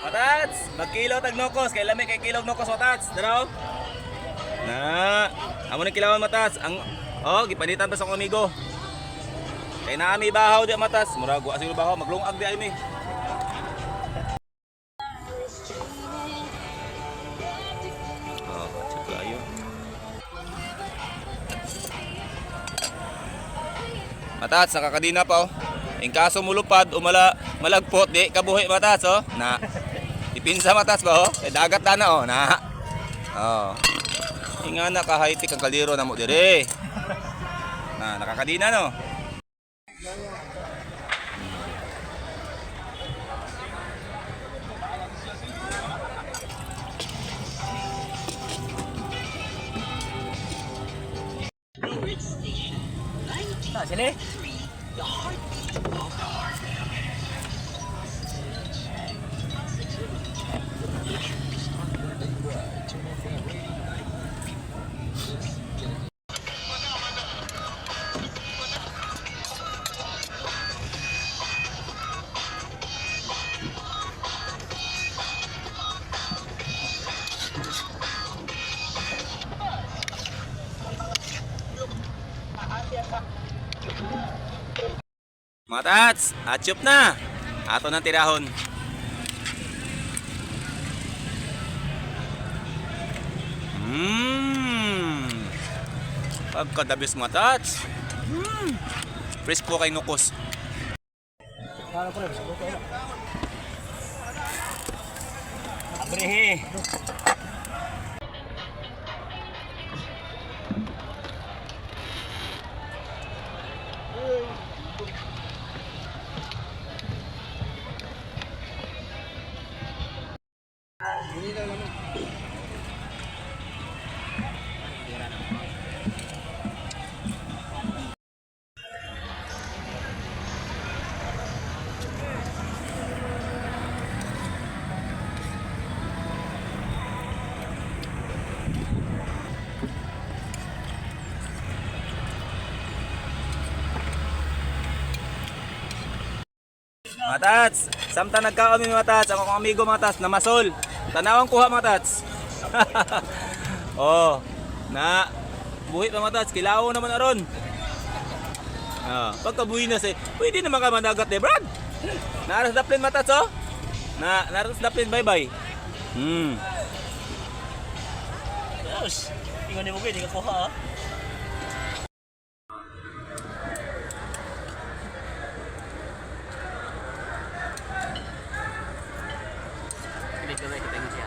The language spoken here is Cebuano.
Matats, magkilo tag nokos kay lami kay kilog nokos, matats. Daraw. Na, amo ni kilawan, matats. Ang oh, gipanitan pa sa akong amigo. Kay naami bahaw di matas, murag wa siguro bahaw, maglungag di ay mi. Oh, check ayo. Matats, nakakadina pa oh. In kaso mulupad o malagpot, di kabuhi, matats oh. Na. Ipinsa, matats ba oh? Kay dagat na na oh, na. Oh. Inga na ka high-tech ang kaldero na mo dire. Na, nakakadina no. Na, sila. Matats, atsyop na. Ato ng tirahon. Pagkadabis, matats. Presko kay nukos. Abrehe. Matats, samtang nagkaon mi, matats, ang akong amigo, matats, namasol. Tanawang kuha, matats. Oh, na buhi pa, matats, kilaw naman aron. Ah, pagkabuhi na say, pwede naman ka managat eh, Brad. Nara sa daplin, matats oh. Na nara sa daplin, bye bye. Yes. Ingon ni mo di ka kuha ah. Ibig gamay ka.